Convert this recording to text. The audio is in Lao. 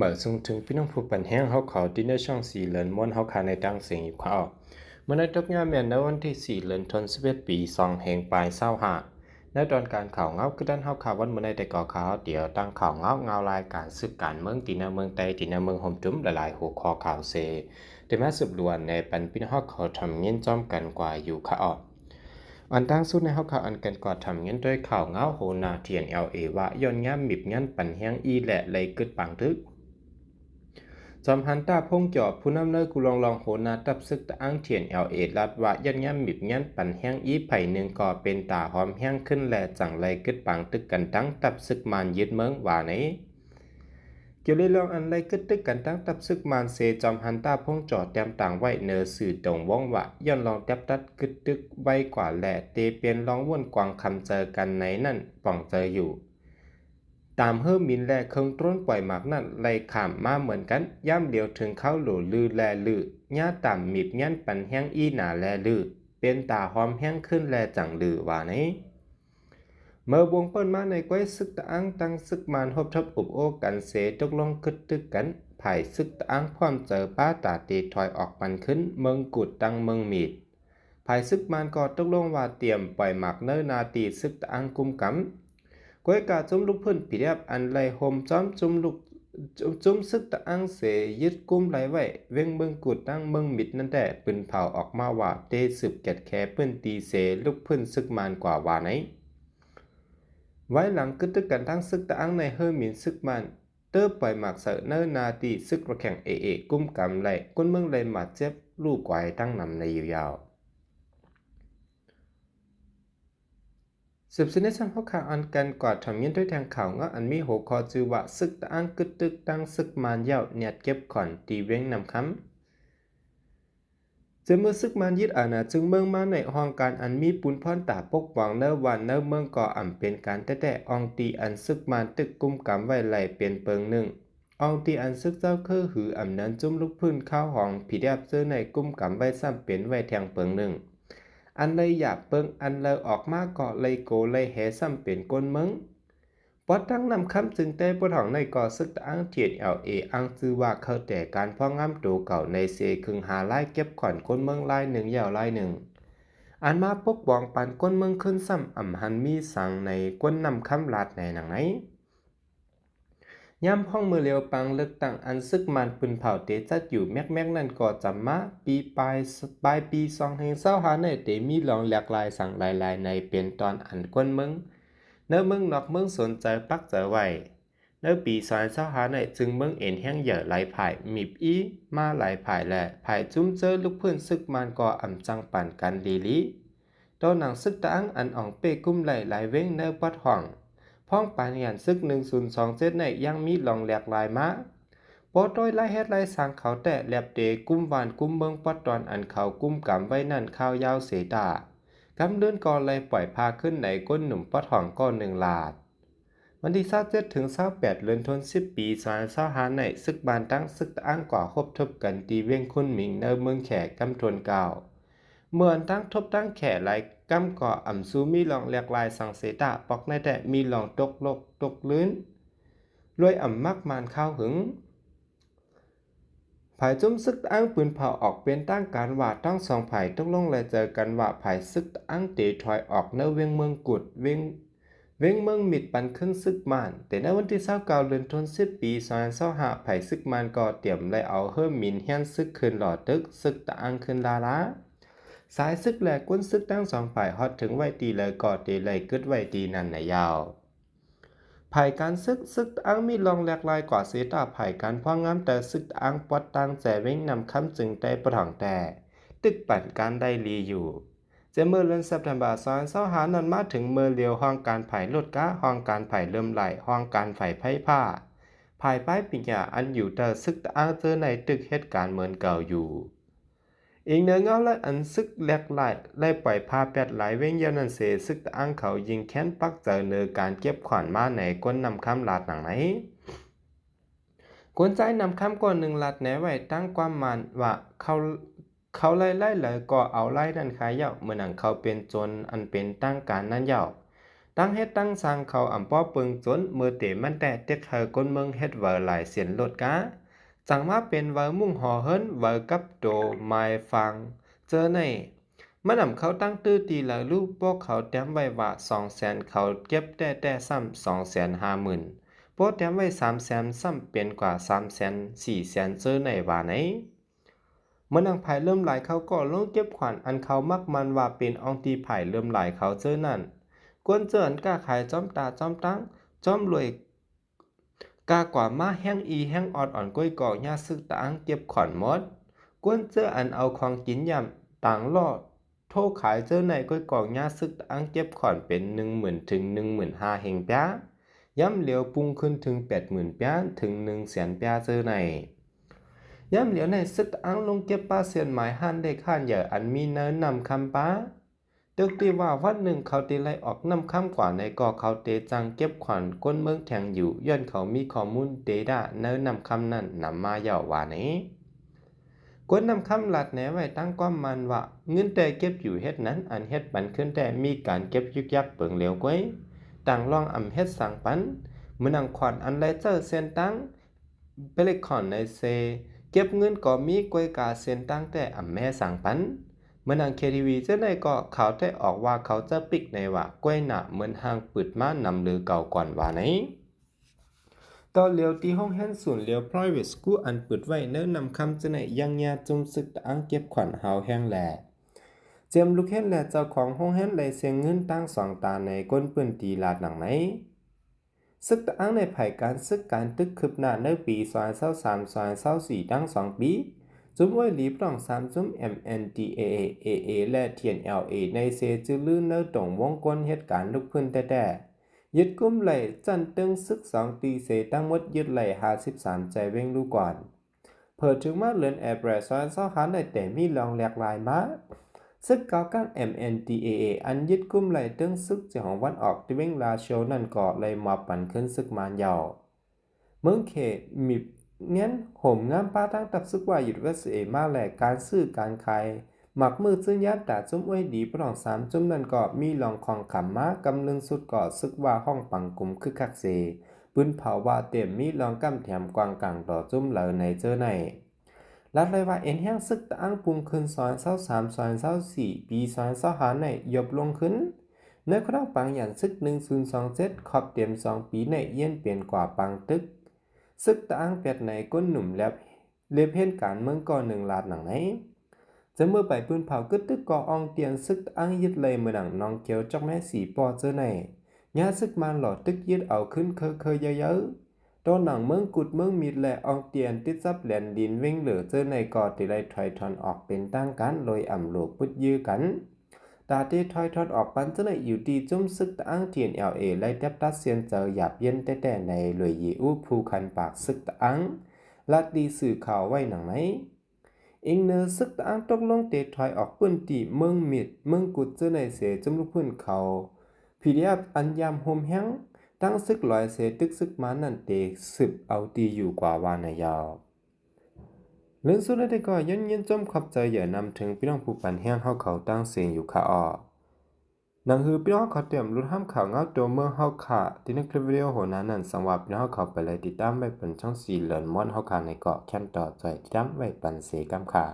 ມາສົ່ງເຖິງພີ່ນ້ອງຜູ້ປັນແຮງເຮົາເຂົ້າທີ່ໃນຊ່ອງສີ່ເລີນມ່ວນເຮົາຄາໃນຕ່າງສຽງຢູ່ເຂົ້າ. ມື້ໃນຕົກຍາມແມ່ນໃນວັນທີສີ່ເລີນທັນວາ ສິບເອັດປີສອງພັນປາຍຊາວຫ້າ ໃນຕອນການຂ່າວເງົາຄືກັນເຮົາຄາວັນມື້ໃນແຕ່ກໍຂ່າວດຽວຕັ້ງຂ່າວເງົາເງົາລາຍການສຶກການເມືອງທີ່ໃນເມືອງໃຕ້ທີ່ໃນເມືອງໂຮມຈຸມຫຼາຍໆຫົວຂໍ້ຂ່າວເສ ແຕ່ມາສະຫຼວນໃນປັນພີ່ນ້ອງເຮົາເຂົ້າທຳຍິນພ້ອມກັນກວ່າຢູ່ເຂົ້າ. ອັນຕັ້ງສຸດໃນເຮົາຂ່າວອັນກັນກວ່າທຳຍິນດ້ວຍຂ່າວເງົາໂຫນາ TNLA ວ່າຍ້ອນຍາມມີບງານປັນແຮງອີແລະໄລ່ກຶດປາງຕຶກ. ຈອມຫັນ ຕາພົງຈໍ້ ຜູ້ນຳເນີກູລອງລອງໂຫນາທັບຊຶກຕະອັງ TNLA ລັດວ່າຍ້ອນຍາມມີບງານປັນແຮງອີ ໃຜໜຶ່ງກໍເປັນຕາຫອມແຮງຂຶ້ນແລະຈັ່ງໄລ່ກຶດປາງຕຶກກັນຕັ້ງທັບຊຶກມານຍຶດເມືອງວ່າໃນ. ກ່ຽວເລື່ອງອັນໄລ່ກຶດຕຶກກັນຕັ້ງທັບຊຶກມານເສ ຈອມຫັນ ຕາພົງຈໍ້ ແຕ້ມຕາງໄວ້ເນີຊື່ຕົງວົງວ່າ ຍ້ອນລອງແຕັບຕັດກຶດຕຶກໄວ້ກວ່າແລະເຕເປັນລອງວົນກວາງຄຳເຈີກັນໃນນັ້ນປ່ອງເຈີຢູ່. ຕາມເຮີໝິນແລະເຄື່ອງໂຕນປ່ອຍໝາກນັ້ນໄລ່ຂ້າມມາເໝືອນກັນ ຍາມຫຼຽວເຖິງເຂົາໂຫຼລືແລລື ຍາຕາມມີບງານປັນແຮງອີໜາແລລື ເປັນຕາຫອມແຮງຂຶ້ນແລຈັ່ງລືວ່າໃນ. ເມື່ອວົງເປີດມາໃນກ້ວຍຊຶກຕະອັງຕັ້ງຊຶກມານຮົບທົບອົບໂອ້ກັນເສຕົກລົງກຶດຕຶກກັນ ຝ່າຍຊຶກຕະອັງພ້ອມເຈີປາຕາເຕຖອຍອອກປັນຂຶ້ນເມືອງກຸດຕັ້ງເມືອງມີດ. ຝ່າຍຊຶກມານກໍຕົກລົງວ່າຕຽມປ່ອຍໝາກເນີນາທີ່ຊຶກຕະອັງກຸມກຳ. ກ້ວຍກາຈຸ້ມລູກພື້ນ PDF ອັນໄລ່ໂຮມຈ້ອມຈຸ້ມລູກ ຈຸ້ມຊຶກຕະອັງເສຍຶດກຸມໄລ່ໄວ້ ເວັງເມືອງກຸດຕັ້ງເມືອງມິດນັ້ນແດ່ ປືນເຜົາອອກມາວ່າເຕສືບແກດແຂພື້ນທີ່ເສ ລຸກພື້ນຊຶກມານກວ່າວ່າໃນ. ໄວ້ຫຼັງກຶດຕຶກກັນທັງຊຶກຕະອັງໃນເຮີໝິນຊຶກມານ ເຕີບປ່ອຍໝາກເສີເນີນາທີ່ຊຶກລົດແຂ່ງ ເອເອ ກຸມກຳໄລ່ ຄົນເມືອງໄລ່ມາດເຈັບລູກກວາຍຕັ້ງນຳໃນຢູ່ຍາວ. ສືບເສຍໃນຊັ້ນຫົວຂ່າວອັນກັນກວ່າທຳຍິນດ້ວຍແທງຂ່າວເງາະອັນມີຫົວຂໍ້ຊື່ວ່າ ຊຶກຕະອັງກຶດຕຶກຕັ້ງຊຶກມານຢາວ ແນດເກັບຂອນທີ່ວຽງນ້ຳຄຳ. ເຊິ່ງເມື່ອຊຶກມານຍຶດອານາຈຶ່ງເມືອງມາໃນຫ້ອງການອັນມີປຸນພອນຕາປົກປ້ອງເນີບ້ານເນີເມືອງກໍອຳເປັນການແຕ້ໆ ອ່ອງຕີອັນຊຶກມານຕຶກກຸມກຳໄວ້ໄລ່ເປັນເປິງໜຶ່ງ. ອ່ອງຕີອັນຊຶກເຈົ້າຄືຫືອອຳນານຈຸ້ມລຸກພື້ນຄາວຮອງ PDF ເຈີໃນກຸມກຳໄວ້ຊ້ຳເປັນໄວ້ແທງເປິງໜຶ່ງ. ອັນໄລ່ຢາບເປິງອັນເລີອອກມາກໍໄລ່ໂກໄລ່ແຫຊ້ຳເປັນກົ້ນເມືອງ. ປອດຕັ້ງນ້ຳຄຳຈຶ່ງແຕ່ປອດຫ້ອງໃນກໍຊຶກຕະອັງ TNLA ອ້າງຊື່ວ່າເຂົ້າແຕ່ການພອງງາມໂຕເກົ່າໃນເສຄຶງຫາລາຍເກັບຂອນກົ້ນເມືອງລາຍໜຶ່ງຢາວລາຍໜຶ່ງ. ອັນມາປົກປ້ອງປັນກົ້ນເມືອງຄືນຊ້ຳອຳຫັນມີສັງໃນກົ້ນນ້ຳຄຳລາດໃນໜັງໃນ. ຍາມຫ້ອງມື້ຫຼຽວປາງເລືອກຕັ້ງອັນຊຶກມານປືນເຜົາເຕຈັດຢູ່ແມັກໆນັ້ນກໍຈຳມາ ປີປາຍ ປາຍປີສອງພັນຊາວຫ້າໃນເຕມີລອງຫຼາກຫຼາຍສັງຫຼາຍໆໃນເປັນຕອນອັນກົ້ນເມືອງ ໃນເມືອງນອກເມືອງສົນໃຈປັກໃຈໄວ້. ໃນປີສອງພັນຊາວຫ້າໃນຈຶ່ງເມືອງເອັນແຮງໃຫຍ່ຫຼາຍຝ່າຍ ມີບອີມາຫຼາຍຝ່າຍ ແລະ ຝ່າຍຈຸ້ມເຈີລຸກພື້ນຊຶກມານກໍອຳຈັ່ງປານກັນລີລີ. ຕໍ່ໜັງຊຶກຕະອັງອັນອອງເປ້ກຸມໄລ່ຫຼາຍເວງໃນປອດຫ້ອງ ພ້ອມປານຍານຊຶກໜຶ່ງສູນສອງເຈັດໃນຍັງມີລອງແຫຼກຫຼາຍມາ. ບໍ່ຕ້ອຍລາຍເຮັດລາຍສ້າງເຂົາແຕ່ແລັບເຕກຸມບ້ານກຸມເມືອງປອດຕອນອັນເຂົາກຸມກຳໄວ້ນັ້ນຄາວຍາວເສຕາ ກຳເດີນກໍໄລ່ປ່ອຍພາຂຶ້ນໃນກົ້ນໜຸ່ມປອດຫ້ອງກໍໜຶ່ງລາດ. ວັນທີຊາວເຈັດເຖິງຊາວແປດເດືອນທັນວາ ສິບ ປີສອງພັນຊາວຫ້າໃນ ຊຶກບ້ານຕັ້ງຊຶກຕະອັງກວ່າຮົບທົບກັນທີ່ວຽງຄຸນໝິງໃນເມືອງແຂກຳທົນເກົ້າ. ເມື່ອອັນຕັ້ງທົບຕັ້ງແຂຫຼາຍກຳກໍອຳຊູມີລອງແຫຼກຫຼາຍສັງເສຕາ ປອກໃນແຕ່ມີລອງຕົກລົກຕົກລື່ນ ລວຍອຳມັກມານຄາວຫຶງ. ຝ່າຍຈຸ້ມຊຶກຕະອັງປືນເຜົາອອກເປັນທາງການວ່າ ທັງສອງຝ່າຍຕົກລົງແລະເຈີກັນວ່າ ຝ່າຍຊຶກຕະອັງເຕຖອຍອອກໃນວຽງເມືອງກຸດ ວຽງ ວຽງເມືອງມິດປັນຄືນຊຶກມານ. ແຕ່ໃນວັນທີຊາວເກົ້າເດືອນທັນວາ ສິບ ປີສອງພັນຊາວຫ້າ ຝ່າຍຊຶກມານກໍຕຽມໄລ່ເອົາເຮີໝິນແຮນຊຶກຂຶ້ນຫຼໍ່ຕຶກຊຶກຕະອັງຂຶ້ນລ້າໆ. ສາຍຊຶກແລະກົ້ນຊຶກທັງສອງຝ່າຍຮອດເຖິງໄວ້ທີ່ໃດກໍເຕໄລ່ກຶດໄວ້ທີ່ນັ້ນນະຍາວ. ຝ່າຍການຊຶກ ຊຶກຕະອັງມີລອງແຫຼກຫຼາຍກວ່າເສຕາ ຝ່າຍການພວາງງາມແຕ່ຊຶກຕະອັງປອດຕ່າງແຈເວັງນ້ຳຄຳຈຶ່ງແຕ່ປະທ້ອງແຕ່ ຕຶກປັນການໄດ້ລີຢູ່. ແຕ່ເມື່ອເດືອນເຊັບເທັມເບີ ສອງພັນຊາວຫ້ານັ້ນມາເຖິງເມື່ອລຽວ ຫ້ອງການຝ່າຍລົດກາ, ຫ້ອງການຝ່າຍເຫຼື້ອມໄຫຼ, ຫ້ອງການຝ່າຍໄຟຟ້າ, ຝ່າຍປາຍປີຍາ ອັນຢູ່ໃຕ້ຊຶກຕະອັງເຈີໃນຕຶກເຮັດການເໝືອນເກົ່າຢູ່. ອີງເໜືອເງົາລາຍອັນຊຶກແຫຼກຫຼາຍ ໄລ່ປ່ອຍພາແປດຫຼາຍເວັງຢ່າງນັ້ນເສ ຊຶກຕະອັງເຂົາຍິ່ງແຄ້ນປັກໃຈເໜີການເກັບຂອນມາໃນກົ້ນນ້ຳຄຳລາດໜັງໃນ. ກົ້ນຊາຍນ້ຳຄຳກ້ອນໜຶ່ງລາດແນໄວ້ຕັ້ງຄວາມໝານວ່າ ເຂົາ ເຂົາໄລ່ໄລ່ໃດກໍເອົາໄລ່ນັ້ນຂາຍເຍົາ ເມື່ອໜັງເຂົາເປັນໂຈນອັນເປັນທາງການນັ້ນເຍົາ. ຕັ້ງເຮັດຕັ້ງສ້າງເຂົາອຳບໍ່ເບິ່ງຈົນ ເມີເຕມັນແຕ່ເຕັກໃຫ້ຄົນເມືອງເຮັດເວີຫຼາຍເຊັ່ນລົດກາ ຈັ່ງມາເປັນເວີມຸງຫໍເຮືອນ ເວີກັບໂຕໝາຍຟາງເຈີໃນ. ມັນອຳເຂົາຕັ້ງຕື້ຕີຫຼາຍລູກ ພວກເຂົາຕຽມໄວ້ວ່າສອງແສນ ເຂົາເກັບແຕ່ແຕ່ຊ້ຳສອງແສນຫ້າໝື່ນ ພວກຕຽມໄວ້ສາມແສນຊ້ຳເປັນກວ່າສາມແສນ ສີ່ແສນເຈີໃນວ່າໃນ. ເມື່ອນາງຜາຍເລີ່ມຫຼາຍເຂົາກໍລົງເກັບຂວັນ ອັນເຂົາມັກໝັ້ນວ່າເປັນອອງຕີຜາຍເລີ່ມຫຼາຍເຂົາເຈີນັ້ນ. ກວນເຈີອັນຄ້າຂາຍຈອມຕາຈອມຕັ້ງ ຈອມລວຍ ກາກວ່າມາແຮງອີແຮງອອດອ່ອນກ້ວຍກອງຍາຊຶກຕະອັງເກັບຂວັນໝົດ. ກວນເຈີອັນເອົາຂອງກິນຢ້ຳຕ່າງລໍ້ໂທຂາຍເຈີໃນກ້ວຍກອງຍາຊຶກຕະອັງເກັບຂວັນເປັນໜຶ່ງໝື່ນເຖິງໜຶ່ງໝື່ນຫ້າເຮັງປຽ ຍາມຫຼຽວປຸງຂຶ້ນເຖິງແປດໝື່ນປຽ ເຖິງໜຶ່ງແສນປຽເຈີໃນ. ຍາມຫຼຽວໃນຊຶກຕະອັງລົງເກັບປາເຊັ່ນໝາຍຮ້ານເລັກຮ້ານໃຫຍ່ອັນມີໃນນ້ຳຄຳປາ ຕຶກຕີວ່າວັນໜຶ່ງເຂົາຕິໄລ່ອອກນ້ຳຄຳກວ່າໃນກໍເຂົາເຕຈັ່ງເກັບຂວັນຄົນເມືອງແທງຢູ່ ຍ້ອນເຂົາມີຂໍ້ມູນເດດາໃນນ້ຳຄຳນັ້ນນຳມາເຍົາວ່າໃນ. ກົນນ້ຳຄຳລັດແນໄວ້ຕັ້ງຄວາມໝັ້ນວ່າ ເງິນແຕ່ເກັບຢູ່ເຮັດນັ້ນ ອັນເຮັດປັນຄືນແຕ່ມີການເກັບຍຶກຍັກເບິ່ງຫຼຽວກ້ວຍ ຕ່າງລ່ອງອຳເຮັດສັງປັນ. ເມື່ອນາງຂວັນອັນໄລ່ເຈົ້າເສັ້ນຕັ້ງ ເປເລັກຄອນໃນເຊ ເກັບເງິນກໍມີກ້ວຍກາເສັ້ນຕັ້ງແຕ່ອຳແມ່ສັງປັນ. ເມື່ອນາງເຄທີວີເຈົ້າໃນກໍເຂົາແຕ່ອອກວ່າເຂົາເຈົ້າປິກໃນວ່າກ້ວຍໜາເໝືອນຫ່າງປຶດມານຳຫຼືເກົ່າກ່ອນວ່າໃນ. ຕໍ່ຫຼຽວທີ່ໂຮງຮຽນສູນຫຼຽວ private school ອັນປຶດໄວ້ເນີນນ້ຳຄຳເຈົ້າໃນຍັງຍາຈຸ່ມຊຶກຕະອັງເກັບຂວັນຫາວແຮງແລ ຈຽມລູກຮຽນແລເຈົ້າຂອງໂຮງຮຽນໄລ່ເສັງເງິນຕັ້ງສອງຕາໃນຄົນພື້ນທີ່ລາດໜັງໃນ. ຊຶກຕະອັງໃນໄພການຊຶກການຕຶກຄືບໜ້າໃນປີສອງພັນຊາວສາມ ສອງພັນຊາວສີ່ ທັງສອງປີ ຈຸ່ມອວຍຫຼີປະຫຼອງສາມຈຸ່ມ MNDAA, AA ແລະ TNLA ໃນເຊຈື່ລືໃນຕົງວົງກົນເຫດການລຸກພື້ນແຕ່ໆ ຍຶດກຸມໄລ່ຊັ້ນເຕີງຊຶກສອງຕີເຊ ທັງໝົດຍຶດໄລ່ຫ້າສິບສາມໃຈເວັງລູກອນ. ເພີເຖິງມາເດືອນເອເປຣ ສອງພັນຊາວຫ້າ ໄດ້ແຕ່ມີລອງແຫຼກຫຼາຍມາ ຊຶກເກົ່າກ້າງ MNDAA ອັນຍຶດກຸມໄລ່ເຕີງຊຶກຈາກຂອງວັນອອກທີ່ເວັງລາໂຊນັ້ນກໍໄດ້ມອບປັນຄືນຊຶກມານເຍົາ. ເມືອງເຂດມີງຽນໂຮມງາມປາທາງທັບຊຶກວ່າ USA ມາ ແລະ ການຊື້ການຂາຍໝາກມືຊື້ຍາມຕາຈຸ້ມອວຍດີປະຫຼອງສາມຈຸ້ມນັ້ນກໍມີລອງຂອງຂຳມາ ກຳເລິງສຸດກໍຊຶກວ່າຫ້ອງປັງກຸມຄຶກຄັກເສ ປືນເຜົາວ່າເຕັມມີລອງກຳແຖມກວ້າງກາງຕໍ່ຈຸ້ມເລີາໃນເຈີໃນ. ລັດໄລ່ວ່າເອັນແຮງຊຶກຕະອັງປຸງຂຶ້ນສອງພັນຊາວສາມ ສອງພັນຊາວສີ່ ປີສອງພັນຊາວຫ້າໃນຍົບລົງຂຶ້ນ ໃນຄະນະປາງຫຍັນຊຶກໜຶ່ງພັນຊາວເຈັດ ຄອບເຕັມສອງປີໃນຢ້ຽນເປັນກວ່າປາງຕຶກ ຊຶກຕະອັງແປດໃນກົ້ນໜຸ່ມແລັບ ເລັບເຫັນການເມືອງກໍໜຶ່ງລາດໜັງໃນ. ຈະເມື່ອໄປປືນເຜົາກຶດຕຶກກໍອອງຕຽນຊຶກຕະອັງຍຶດໄລ່ເມືອງໜອງຂຽວ ຈອກແມ່ສີປໍເຈີໃນ ຍາຊຶກມານຫຼໍ່ຕຶກຍຶດເອົາຂຶ້ນເຄີໆເຍີໆ. ຕໍ່ໜັງເມືອງກຸດເມືອງມິດ ແລະ ອອງຕຽນຕິດຊັບແລນດິນເວັງເຫຼືອເຈີໃນກໍໄດ້ໄດ້ຖອຍຖອນອອກເປັນທາງການໂດຍອຳໂລປຶດຢື້ກັນ. ຕາເຕຖອຍຖອນອອກປັນເຈົ້າໜ້າທີ່ຢູ່ທີ່ຈຸ້ມຊຶກຕະອັງ TNLA ໄດ້ແຕັບຕັດສ່ຽນເຈີຢາບເຢັນແຕ່ໆໃນ ລວຍເຢອູ້ຜູ້ຄັນປາກຊຶກຕະອັງ ລັດດີສື່ຂ່າວໄວ້ໜັງໃນ. ອີງເໜີຊຶກຕະອັງຕົກລົງເຕຖອຍອອກພື້ນທີ່ເມືອງມິດ ເມືອງກຸດເຈີໃນເສ ຈຸ້ມລູກພື້ນເຂົາ PDF ອັນຍາມໂຮມແຮງ ຕັ້ງຊຶກຫຼອຍເສ ຕຶກຊຶກມານນັ້ນເຕສືບເອົາທີ່ຢູ່ກວ່າວ່າໃນຍາວ. ເລື່ອງສຸດແລ້ວແຕ່ກໍຢ້ອນຍິນຊົມຂອບໃຈຢ່ານຳເຖິງພີ່ນ້ອງຜູ້ປັນແຮງເຮົາເຂົາຕ່າງເສນຢູ່ຄ່າອອ. ໜັງຮືພີ່ນ້ອງເຮົາເຂົາຕຽມລຸດຫ້າມຂ່າວເງົາຕົວເມືອງເຮົາຂ້າ ທີ່ໃນຄລິບວິດີໂອຫົວໜ້ານັ້ນ ສັງວ່າພີ່ນ້ອງເຮົາເຂົາໄປໄລ່ຕິດຕາມໄວ້ປັນຊ່ອງສີເຫຼືອນມ່ວນເຮົາຂ້າໃນເກາະແຄມຕໍ່ຊ່ອຍຕິດຕາມໄວ້ປັນເສກຳຄ່າ.